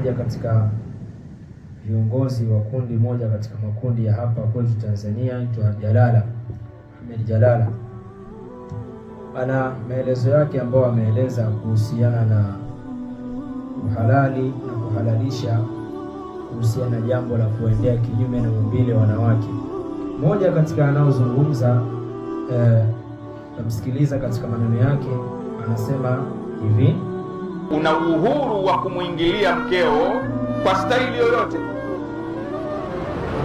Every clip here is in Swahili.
Mmoja katika viongozi wa kundi moja katika makundi ya hapa kwetu Tanzania, aitwa Jalala Ahmed Jalala, ana maelezo yake ambayo ameeleza kuhusiana na uhalali na kuhalalisha kuhusiana na jambo la kuendea kinyume na maumbile wanawake. Mmoja katika anaozungumza namsikiliza katika maneno yake, anasema hivi: una uhuru wa kumwingilia mkeo kwa staili yoyote,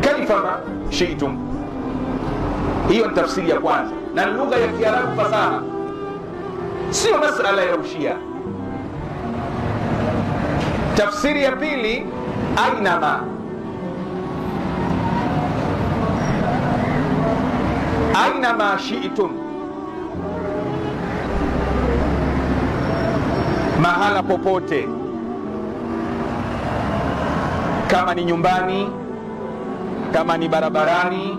kaifama shiitum. Hiyo ni tafsiri ya kwanza, na lugha ya Kiarabu fasaha, sio masala ya ushia. Tafsiri ya pili, ainama ainama shiitum, mahala popote, kama ni nyumbani, kama ni barabarani,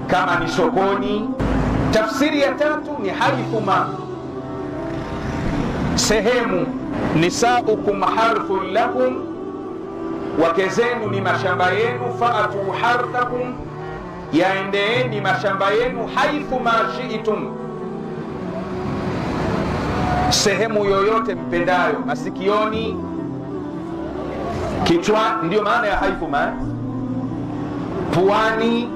kama ni sokoni. Tafsiri ya tatu ni haithuma, sehemu. Nisaukum harthun lakum, wake zenu ni mashamba yenu. Faatu harthakum, yaendeeni mashamba yenu. Haithuma shiitum, sehemu yoyote mpendayo, masikioni, kichwa, ndiyo maana ya haithuma, puani.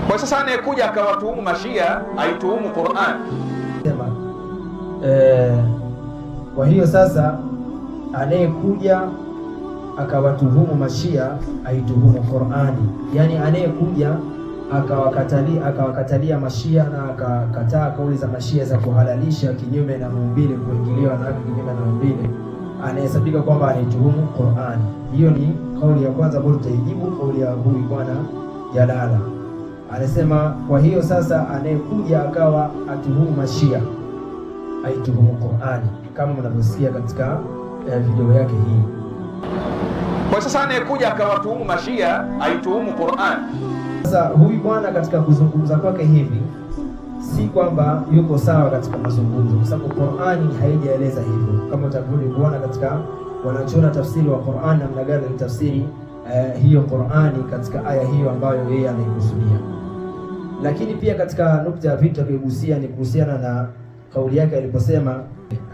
Kwa sasa anayekuja akawatuhumu mashia aituhumu Qur'an. Kwa hiyo sasa anayekuja akawatuhumu mashia aituhumu Qur'ani, yaani anayekuja akawakatalia mashia na akakataa kauli za mashia za kuhalalisha kinyume na maumbile, kuingiliwa na kinyume na maumbile, anahesabika kwamba anaituhumu Qur'ani. Hiyo ni kauli ya kwanza ambayo tutaijibu, kauli ya huyu bwana Jalala. Anasema kwa hiyo sasa anayekuja akawa atuhumu mashia aituhumu Qur'ani, kama mnavyosikia katika video yake hii. Kwa sasa anayekuja akawatuhumu mashia aituhumu Qur'an. Sasa huyu bwana katika kuzungumza kwake hivi si kwamba yuko sawa katika mazungumzo, kwa sababu Qur'ani haijaeleza hivyo, kama utarudi kuona katika wanachoona tafsiri wa Qur'an namna gani ni tafsiri hiyo Qur'ani katika aya hiyo ambayo yeye anaikusudia. Lakini pia katika nukta ya pili tutakayogusia ni kuhusiana na kauli yake aliposema,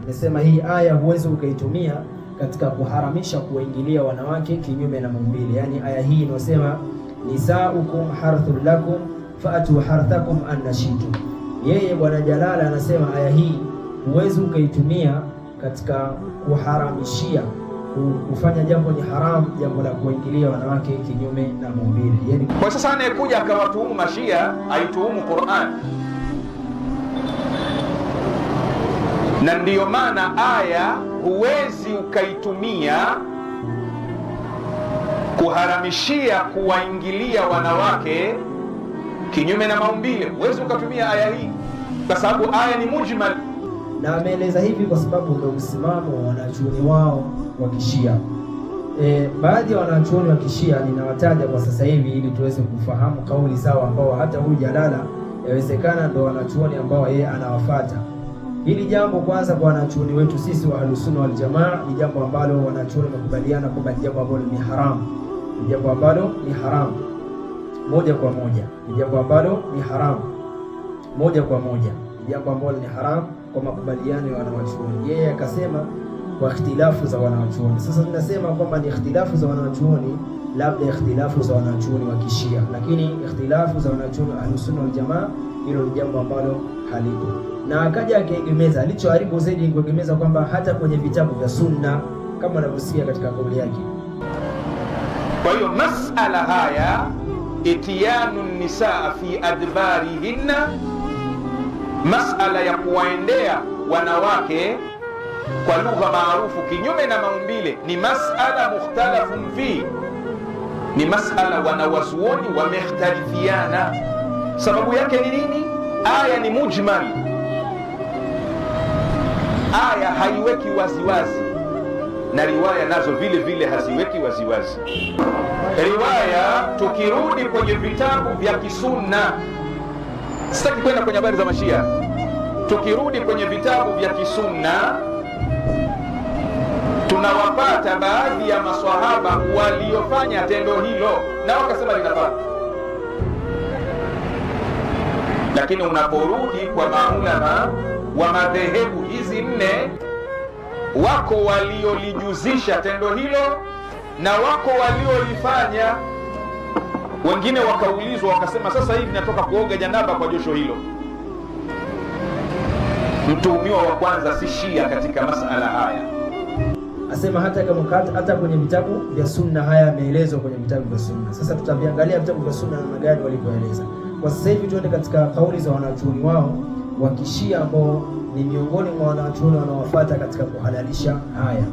amesema hii aya huwezi ukaitumia katika kuharamisha kuwaingilia wanawake kinyume na maumbile. Yaani aya hii inasema nisaukum harthun lakum faatu harthakum annashitum. Yeye bwana Jalala anasema aya hii huwezi ukaitumia katika kuharamishia kufanya jambo ni haramu, jambo la kuingilia wanawake kinyume na maumbile. Yaani kwa sasa anayekuja akawatuhumu mashia aituhumu Qur'an, na ndiyo maana aya huwezi ukaitumia kuharamishia kuwaingilia wanawake kinyume na maumbile. Huwezi ukatumia aya hii kwa sababu aya ni mujmal. Na ameeleza hivi kwa sababu ndio msimamo wa wanachuoni wao wa Kishia. Baadhi ya wanachuoni wa Kishia ninawataja kwa sasa hivi ili tuweze kufahamu kauli zao, ambao hata huyu Jalala yawezekana ndio wanachuoni ambao yeye anawafuata. Hili jambo kwanza, kwa wanachuoni wetu sisi wa Ahlusunna wal Jamaa, ni jambo ambalo wanachuoni wamekubaliana kwamba ni jambo ambalo ni haramu, ni jambo ambalo ni haramu moja kwa moja, ni jambo ambalo ni haramu moja kwa moja, ni jambo ambalo ni haramu kwa makubaliano ya wanawachuoni. Yeye akasema kwa ikhtilafu za wanawachuoni. Sasa tunasema kwamba ni ikhtilafu za wanawachuoni, labda ikhtilafu za wanachuoni wa Kishia, lakini ikhtilafu za wanachuoni wa Ahlusunna wal Jamaa, hilo ni jambo ambalo halipo. Na akaja akaegemeza, alichoharibu zaidi ni kuegemeza kwamba hata kwenye vitabu vya Sunna kama unavyosikia katika kauli yake. Kwa hiyo masala haya itiyanu nisaa fi adbarihinna, masala ya kuwaendea wanawake kwa lugha maarufu kinyume na maumbile, ni masala mukhtalafun fi, ni masala wanawazuoni wamekhtalifiana. Sababu yake ni nini? Aya ni mujmal, aya haiweki waziwazi, na riwaya nazo vile vile haziweki waziwazi. Riwaya tukirudi kwenye vitabu vya kisunna, sitaki kwenda kwenye habari za mashia. Tukirudi kwenye vitabu vya kisunna Tunawapata baadhi ya maswahaba waliofanya tendo hilo na wakasema linafaa. Lakini unaporudi kwa maulama wa madhehebu hizi nne, wako waliolijuzisha tendo hilo na wako waliolifanya. Wengine wakaulizwa wakasema, sasa hivi natoka kuoga janaba kwa josho hilo. Mtuhumiwa wa kwanza si Shia katika masala haya. Asema hata kama hata kwenye vitabu vya sunna haya yameelezwa kwenye vitabu vya sunna. Sasa tutaviangalia vitabu vya sunna namna gani walivyoeleza. Kwa sasa hivi tuende katika kauli za wanachuoni wao wa Kishia ambao ni miongoni mwa wanachuoni wanaowafuata katika kuhalalisha haya.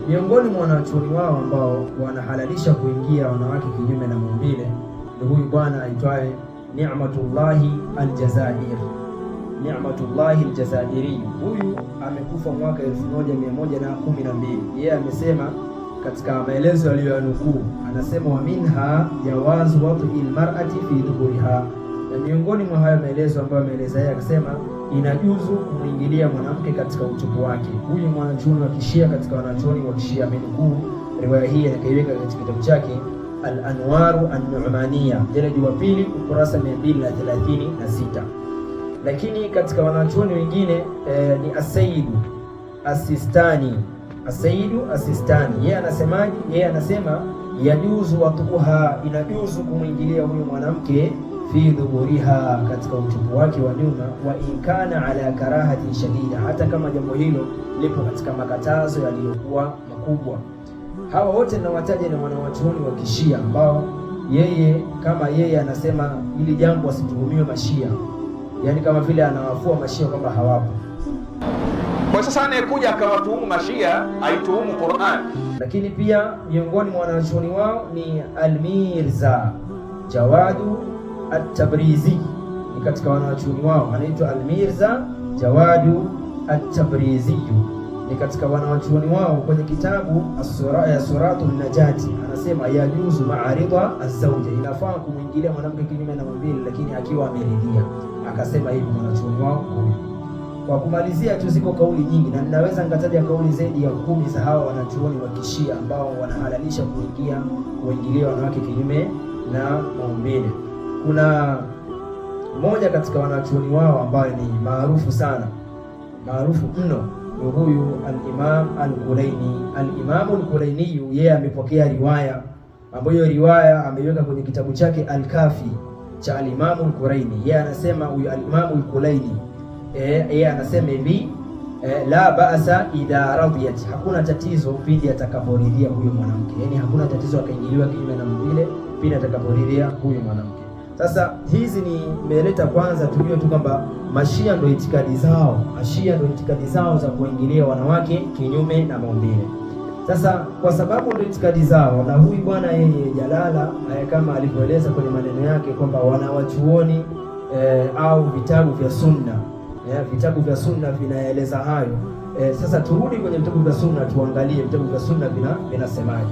Miongoni mwa wanachuoni wao ambao wanahalalisha kuingia wanawake kinyume na maumbile ni huyu bwana aitwaye Ni'matullahi Aljazairi. Ni'matullahi Aljazairi huyu amekufa mwaka 1112. Yeye amesema katika maelezo aliyoyanukuu, anasema wa minha jawazu wad'i almar'ati fi duburiha, na miongoni mwa hayo maelezo ambayo ameeleza yeye akasema inajuzu kumwingilia mwanamke katika utupu wake. Huyu mwanachuoni wa Kishia katika wanachuoni wa Kishia amenukuu riwaya hii akaiweka katika kitabu chake Al-Anwaru An-Nu'maniya, mjeledi wa pili, ukurasa 236. Lakini katika wanachuoni wengine ni Asaidu Asistani. Asaidu Asistani yeye anasemaje? Yeye anasema yajuzu watuha, inajuzu kumwingilia huyu mwanamke fi dhuburiha, katika utupu wake wa nyuma, wa inkana ala karahati shadida, hata kama jambo hilo lipo katika makatazo yaliyokuwa makubwa. Hawa wote ninawataja ni wanawachuoni wa Kishia ambao yeye kama yeye anasema hili jambo wasituhumiwe mashia, yaani kama vile anawafua mashia kwamba hawapo. Kwa sasa anayekuja akawatuhumu mashia aituhumu Qur'an. Lakini pia miongoni mwa wanachuoni wao ni Almirza Jawadu At-Tabrizi, ni katika wanachuoni wao anaitwa Almirza Jawadu At-Tabrizi, ni katika wanachuoni wao. Kwenye kitabu Suratu Najati anasema yajuzu ma'aridha az-zawja, inafaa kumwingilia mwanamke kinyume na maumbile lakini akiwa ameridhia. Akasema hivi mwanachuoni wao huyu. Kwa kumalizia tu, ziko kauli nyingi na ninaweza nikataja kauli zaidi ya 10 za hawa wanachuoni wa Kishia ambao wanahalalisha kuingilia wanawake kinyume na maumbile. Kuna mmoja katika wanachuoni wao ambaye ni maarufu sana, maarufu mno, ni huyu Al-Imam Al-Kulaini. Al-Imam Al-Kulaini yeye amepokea riwaya ambayo riwaya ameiweka kwenye kitabu chake Al-Kafi cha Al-Imam Al-Kulaini. Yeye anasema huyu Al-Imam Al-Kulaini yeye anasema hivi la ba'sa idha radiyat, hakuna tatizo pindi atakaporidhia huyo mwanamke. Yaani hakuna tatizo akaingiliwa kinyume na maumbile pindi atakaporidhia huyo mwanamke. Sasa hizi ni nimeleta kwanza tujue tu kwamba mashia ndio itikadi zao, mashia ndio itikadi zao za kuingilia wanawake kinyume na maumbile. Sasa kwa sababu ndio itikadi zao, na huyu bwana yeye Jalala kama alivyoeleza kwenye maneno yake kwamba wanawachuoni au vitabu vya sunna vitabu vya sunna vinaeleza hayo. Sasa turudi kwenye vitabu vya sunna tuangalie vitabu vya sunna vinasemaje.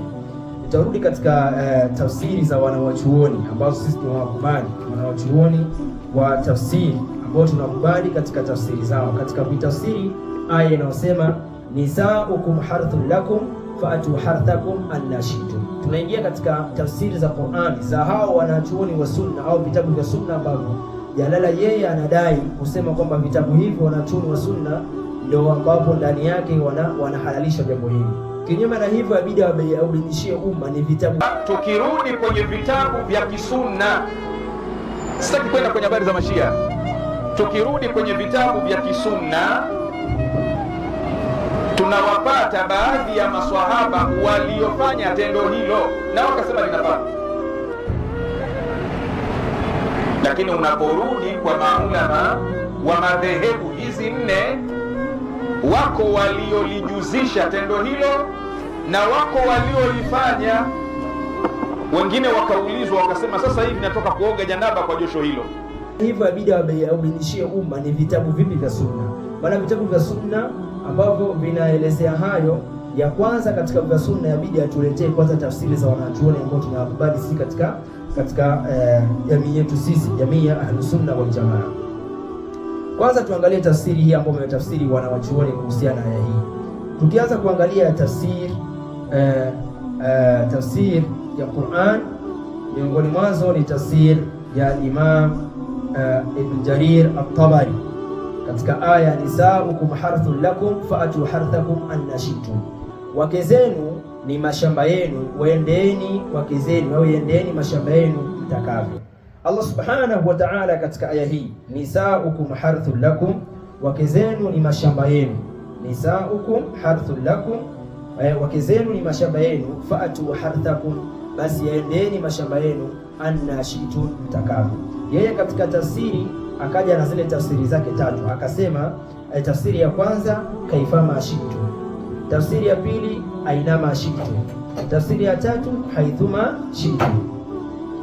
Tutarudi katika tafsiri za wanawachuoni ambazo sisi tunawakubali, wanawachuoni wa tafsiri ambao tunakubali katika tafsiri zao, katika kuitafsiri aya inayosema nisaukum harthun lakum faatu harthakum annashitum. Tunaingia katika tafsiri za Qur'ani za hao wanachuoni wa sunna au vitabu vya sunna ambavyo Jalala yeye anadai kusema kwamba vitabu hivyo wanachuoni wa sunna ndio ambapo ndani yake wanahalalisha jambo hili. Kinyume na hivyo inabidi wabainishie umma ni vitabu. Tukirudi kwenye vitabu vya kisunna, sitaki kwenda kwenye habari za mashia. Tukirudi kwenye vitabu vya kisunna tunawapata baadhi ya maswahaba waliofanya tendo hilo na wakasema linafaa. Lakini unaporudi kwa maulama wa madhehebu hizi nne, wako waliolijuzisha tendo hilo na wako waliolifanya. Wengine wakaulizwa wakasema, sasa hivi natoka kuoga janaba kwa josho hilo. Hivyo inabidi wabainishie umma ni vitabu vipi vya sunna. Maana vitabu vya sunna ambavyo vinaelezea hayo, ya kwanza katika vya sunna inabidi atuletee kwanza tafsiri za wanachuoni ambao tunawakubali sisi katika jamii yetu sisi, jamii ya Ahlus Sunna wal Jamaa. Kwanza tuangalie tafsiri hii ambayo wametafsiri wanawachuoni kuhusiana na aya hii. Tukianza kuangalia tafsir tafsir ya Qur'an, miongoni mwazo ni tafsir ya Imam Ibn Jarir At-Tabari katika aya nisaukum harthun lakum faatu harthakum anna shi'tum, wake zenu ni mashamba yenu, waendeeni wake zenu au endeni mashamba yenu mtakavyo. Allah subhanahu wa ta'ala katika aya hii nisaukum harthun lakum, wake zenu ni mashamba yenu. Nisaukum harthun lakum, wake zenu ni mashamba yenu. Faatu harthakum, basi yaendeni mashamba yenu, anna shi'tum, mtakavyo. Yeye katika tafsiri akaja na zile tafsiri zake tatu, akasema tafsiri ya kwanza kaifama shi'tum, tafsiri ya pili ainama shi'tum, tafsiri ya tatu haithuma shi'tum.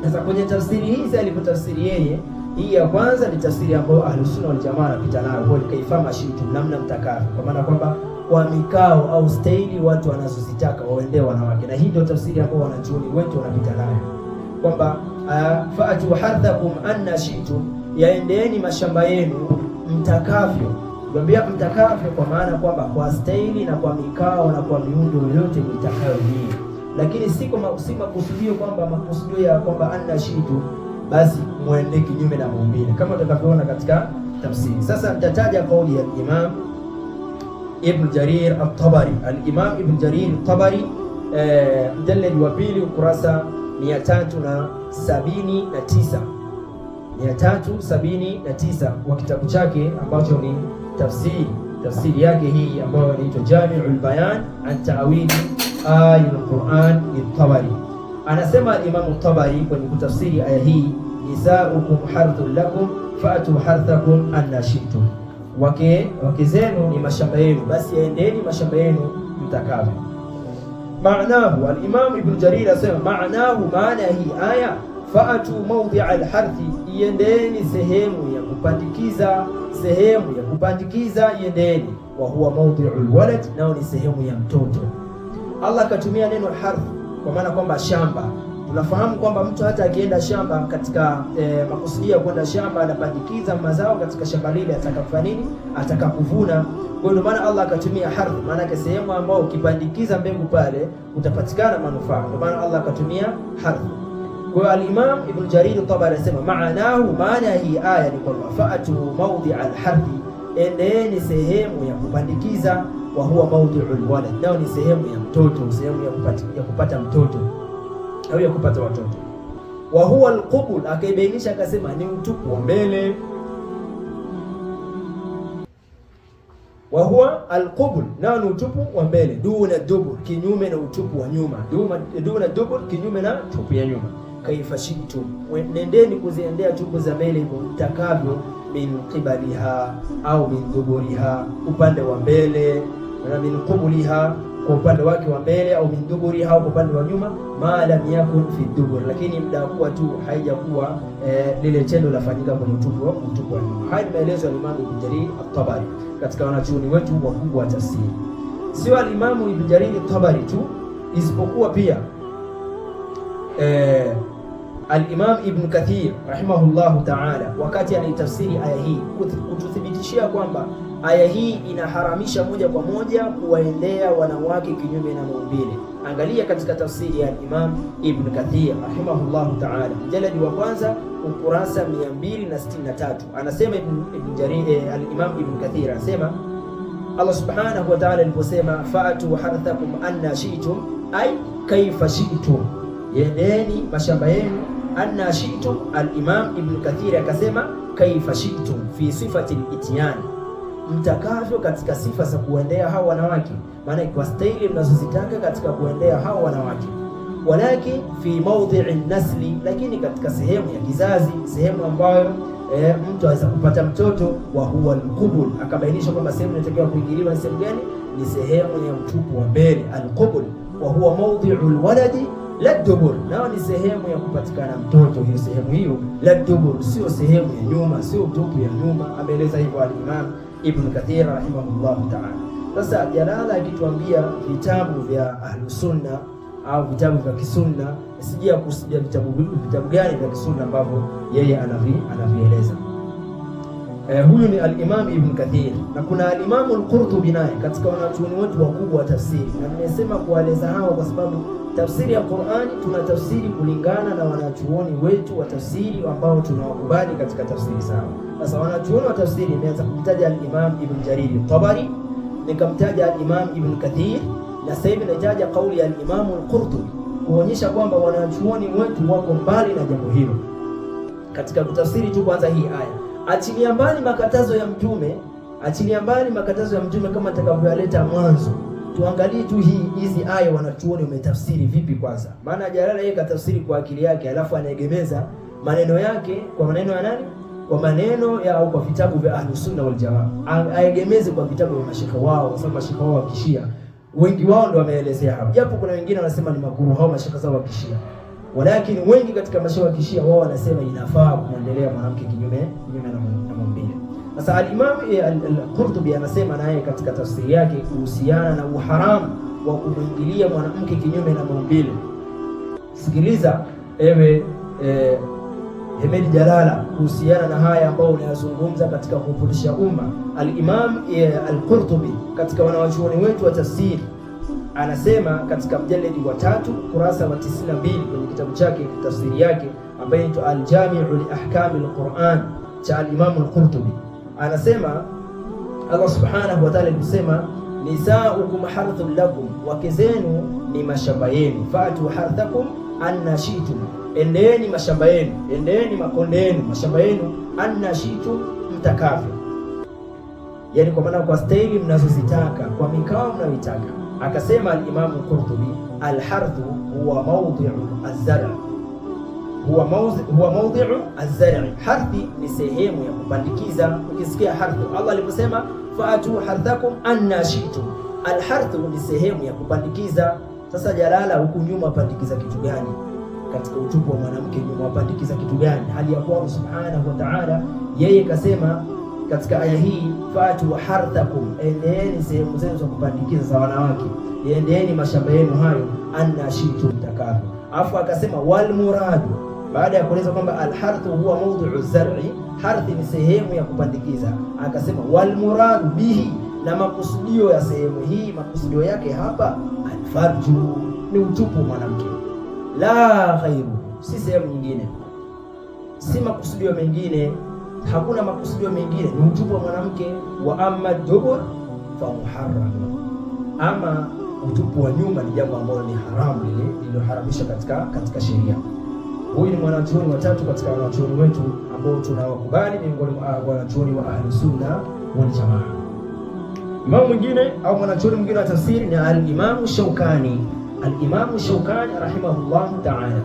Sasa kwenye tafsiri hizi alipotafsiri yeye, hii ya kwanza ni tafsiri ambayo Ahlusunna wal Jamaa wanapita nayo, kwa kaifama shi'tum, namna mtakavyo, kwa maana kwamba kwa mikao au staili watu wanazozitaka waendee wanawake, na hii ndio tafsiri ambayo wanachuoni wetu wanapita nayo kwamba faatu harthakum anna shi'tum, yaendeeni mashamba yenu mtakavyo. Mwambia mtakavyo, kwa maana kwamba kwa staili na kwa mikao na kwa miundo yoyote mtakayo nyinyi, lakini si kwa si makusudio kwamba makusudio ya kwamba anna shi'tum basi muende kinyume na maumbile kama utakavyoona katika tafsiri. Sasa nitataja kauli ya Imam Ibn Jarir At-Tabari. Al-Imam Ibn Jarir At-Tabari mjaladi wa pili ukurasa 379 379 wa kitabu chake ambacho ni tafsiri yake hii ambayo inaitwa Jami'ul Bayan an Ta'wili Ayatul Quran At-Tabari. Anasema Imam At-Tabari kwenye kutafsiri aya hii, nisaukum harthun lakum fa'tu harthakum anna shi'tum, wake zenu ni mashamba yenu, basi yaendeni mashamba yenu mtakavyo. Maanahu, al-Imam Ibn Jarir asema maanahu, maana hii aya fa'atu mawdi'a al-harthi, iendeni sehemu ya kupandikiza, sehemu ya kupandikiza iendeni. Wa huwa mawdi'ul walad, nao ni sehemu ya mtoto. Allah akatumia neno harth kwa maana kwamba shamba. Tunafahamu kwamba mtu hata akienda shamba katika makusudio ya kwenda shamba anapandikiza mazao katika shamba lile, atakafanya nini? Atakakuvuna. Kwa hiyo maana Allah akatumia harth, maana yake sehemu ambayo ukipandikiza mbegu pale utapatikana manufaa. Ndio maana Allah akatumia harth. Kwa hiyo al-Imam Ibn Jarir At-Tabari anasema maanahu, maana hii aya ni kwamba fa'atu mawdi'a al-harthi, endeni sehemu ya kupandikiza. Wa huwa mawdi'ul walad, nao ni sehemu ya mtoto, sehemu ya kupata mtoto au ya kupata watoto. Wa huwa al-qubul, akaibainisha akasema ni utupu wa mbele. Wa huwa al-qubul, nao ni utupu wa mbele. Duna dubur, kinyume na utupu wa nyuma. Duna dubur, kinyume na tupu ya nyuma. Kaifa shi'tum, nendeni kuziendea tupu za mbele hivyo mtakavyo. Min qibaliha au min duburiha, upande wa mbele, na min qubuliha, kwa upande wake wa mbele, au min duburiha, au kwa upande wa nyuma. Ma lam yakun fi dubur, lakini muda kuwa tu haijakuwa lile tendo lafanyika kwenye utupu wa nyuma. Haya ni maelezo ya Imam Ibn Jarir At-Tabari katika wanachuoni wetu wakubwa wa tafsiri. Sio al-Imam Ibn Jarir At-Tabari tu, isipokuwa pia Al-Imam Ibn Kathir rahimahullahu ta'ala, wakati anaitafsiri aya hii kututhibitishia kwamba aya hii inaharamisha moja kwa moja kuwaendea wanawake kinyume na maumbile. Angalia katika tafsiri ya Imam Ibn Kathir rahimahullahu ta'ala, mjaladi wa kwanza ukurasa 263, anasema Al-Imam Ibn Kathir anasema Allah subhanahu wa ta'ala aliposema fa'atu harthakum anna shi'tum, ay kaifa shi'tum, yendeni mashamba yenu anna shi'tum. Al-Imam Ibn Kathir akasema kaifa shi'tum fi sifati al-ityan, mtakavyo katika sifa za kuendea hao wanawake, maana kwa staili mnazozitaka katika kuendea hao wanawake. Walakin fi mawdhi'i nasli, lakini katika sehemu ya kizazi, sehemu ambayo mtu aweza kupata mtoto. Wa huwa al-qubul, akabainisha kwamba sehemu inatakiwa kuingiliwa ni sehemu gani? Ni sehemu ya utupu wa mbele, al-qubul. Wa huwa mawdhi'u al-waladi la dubur, nao ni sehemu ya kupatikana mtoto, hiyo sehemu hiyo. La dubur, sio sehemu ya nyuma, sio utupu ya nyuma. Ameeleza hivyo al-Imam Ibn Kathir rahimahullahu ta'ala. Sasa Jalala akituambia vitabu vya Ahlusunna au vitabu vya kisunna, sijia kusudia vitabu gani vya kisunna ambavyo yeye anavieleza. Huyu ni al-Imam Ibn Kathir na kuna al-Imam al-Qurtubi naye katika wanachuoni wetu wakubwa wa tafsiri, na nimesema kuwaeleza hawa kwa sababu tafsiri ya Qur'ani tuna tafsiri kulingana na wanachuoni wetu wa tafsiri ambao tunawakubali katika tafsiri zao. Sasa wanachuoni wa tafsiri, nimeanza kumtaja al-Imam Ibn Jarir al-Tabari, nikamtaja al-Imam Ibn Kathir, na sasa hivi nataja kauli ya al-Imam al-Qurtubi kuonyesha kwamba wanachuoni wetu wako mbali na jambo hilo katika kutafsiri tu kwanza hii aya. Achilia mbali makatazo ya Mtume, achilia mbali makatazo ya Mtume kama nitakavyoyaleta mwanzo. Tuangalie tu hizi aya wanachuoni wametafsiri vipi kwanza. Maana Jalala yeye katafsiri kwa akili yake, alafu anaegemeza maneno yake kwa maneno ya nani? Kwa maneno ya au kwa vitabu vya Ahlus Sunna wal Jamaa. Aegemeze kwa vitabu vya mashekhe wao, kwa sababu mashekhe wao wa Kishia wengi wao ndio wameelezea hapo, japo kuna wengine wanasema ni makuru hao mashekhe zao wa Kishia, walakini wengi katika mashehe wa Kishia wao wanasema inafaa kumwendelea mwanamke kinyume na maumbile. Sasa al-Imam al-Qurtubi anasema naye katika tafsiri yake kuhusiana na uharamu wa kumwingilia mwanamke kinyume na maumbile. Sikiliza ewe Hemedi Jalala kuhusiana na haya ambao unayazungumza katika kufundisha umma. Al-Imam al-Qurtubi katika wanawachuoni wetu wa tafsiri anasema katika mjaledi wa 3 kurasa wa 92 kwenye kitabu chake tafsiri yake ambayo inaitwa Al-Jami'u li Ahkami al-Quran cha al-Imam al-Qurtubi, anasema Allah subhanahu wa ta'ala alisema nisaukum harthun lakum, wake zenu ni mashamba yenu, fa'tu harthakum anna shi'tum, endeeni mashamba yenu, endeeni makonde yenu, mashamba yenu, anna shi'tum, mtakavyo, yani kwa maana kwa staili mnazozitaka, kwa mikao mnayoitaka. Akasema al-Imam al-Qurtubi, al-harthu huwa mawdi'u az-zar', huwa mawdi'u az-zar', harthi ni sehemu ya kupandikiza. Ukisikia harthu, Allah aliposema fa'atu harthakum anna shi'tum, al-harthu ni sehemu ya kupandikiza. Sasa Jalala, huku nyuma pandikiza kitu gani? Katika utupu wa mwanamke nyuma wapandikiza kitu gani? Hali ya kuwa subhanahu wa ta'ala yeye kasema katika aya hii fatu harthakum, endeeni sehemu zenu za kupandikiza za wanawake, endeeni mashamba yenu hayo, anna shi'tum, mtakavyo. Afu akasema wal muradu, baada ya kueleza kwamba alharthu huwa mawdu'u zar'i, harthi ni sehemu ya kupandikiza, akasema wal muradu bihi, na makusudio ya sehemu hii, makusudio yake hapa alfarju, ni utupu mwanamke, la ghairu, si sehemu nyingine, si makusudio mengine, hakuna makusudio mengine, ni utupu wa mwanamke. Wa amma dubur fa muharram, ama utupu wa nyuma ni jambo ambalo ni haramu, lile lililoharamishwa katika sheria. Huyu ni mwanachuoni wa tatu katika wanachuoni wetu ambao tunawakubali miongoni mwa wanachuoni wa Ahlus Sunna wal Jamaa. Imamu mwingine au mwanachuoni mwingine wa tafsiri ni al-Imamu Shawkani. Al-Imamu Shawkani rahimahullahu ta'ala.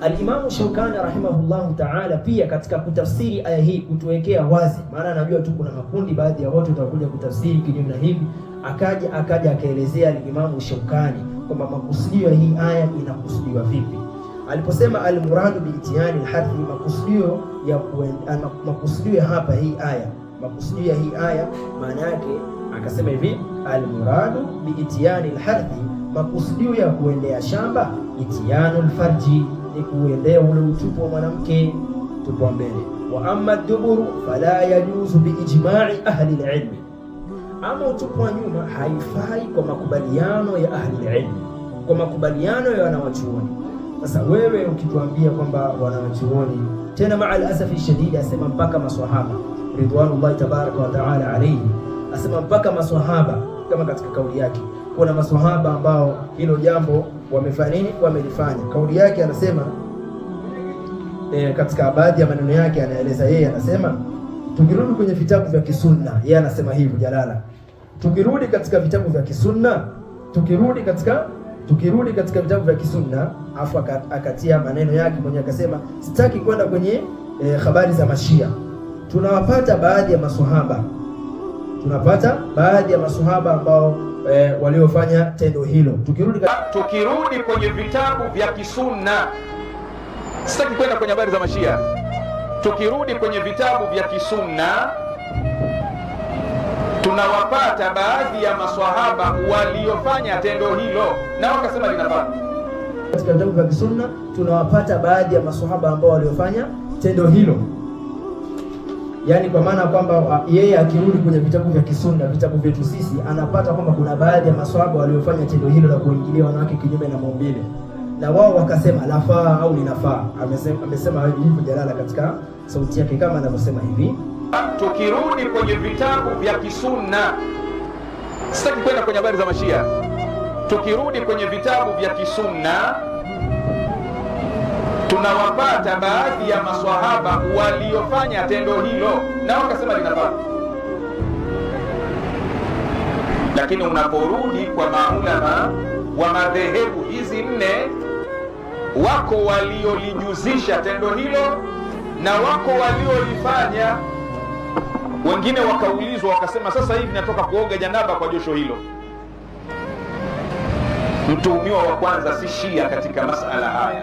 Al-Imamu Shawkani rahimahullahu ta'ala pia katika kutafsiri aya hii kutuwekea wazi, maana anajua tu kuna makundi baadhi ya watu watakuja kutafsiri kinyume na hivi, akaja akaelezea al-Imamu Shawkani kwamba makusudio ya hii aya inakusudiwa vipi. Aliposema al-muradu bi-itiyani al-harthi, makusudio ya hapa hii aya, makusudio ya hii aya maana yake akasema hivi al-muradu bi-itiyani al-harthi, makusudio ya kuendea shamba, itiyanu al-farji, ni kuendea ule utupu wa mwanamke, utupu wa mbele. Wa amma duburu fala yajuzu bi-ijma'i ahli al-ilmi, ama utupu wa nyuma haifai kwa makubaliano ya ahli al-ilmi, kwa makubaliano ya wanawachuoni. Sasa wewe ukituambia kwamba wanawachuoni tena, maa al-asafi shadidi, asema mpaka maswahaba ridwanullahi tabaraka wa taala alayhi, asema mpaka maswahaba, kama katika kauli yake kuna maswahaba ambao hilo jambo wamefanya nini, wamelifanya. Kauli yake anasema katika baadhi ya maneno yake anaeleza yeye, anasema tukirudi kwenye vitabu vya kisunna, yeye anasema hivyo Jalala, tukirudi katika vitabu vya kisunna, tukirudi katika vitabu vya kisunna, afu akatia maneno yake mwenyewe akasema, sitaki kwenda kwenye habari za mashia. Tunawapata baadhi ya maswahaba, tunapata baadhi ya maswahaba ambao waliofanya tendo hilo. Tukirudi kwenye vitabu vya kisunna, sitaki kwenda kwenye habari za mashia. Tukirudi kwenye vitabu vya kisunna tunawapata baadhi ya maswahaba waliofanya tendo hilo na wakasema linafaa. Katika vitabu vya kisunna tunawapata baadhi ya maswahaba ambao waliofanya tendo hilo. Yaani kwa maana kwamba yeye akirudi kwenye vitabu vya kisunna, vitabu vyetu sisi, anapata kwamba kuna baadhi ya maswahaba waliofanya tendo hilo la kuingilia wanawake kinyume na maumbile, na wao wakasema lafaa au linafaa. Amesema hivyo Jalala katika sauti yake kama anavyosema hivi. Tukirudi kwenye vitabu vya kisunna, sitaki kwenda kwenye habari za mashia. Tukirudi kwenye vitabu vya kisunna tunawapata baadhi ya maswahaba waliofanya tendo hilo na wakasema linafaa. Lakini unaporudi kwa maulama wa madhehebu hizi nne, wako waliolijuzisha tendo hilo na wako waliolifanya. Wengine wakaulizwa wakasema, sasa hivi natoka kuoga janaba kwa josho hilo. Mtuhumiwa wa kwanza si Shia katika masala haya.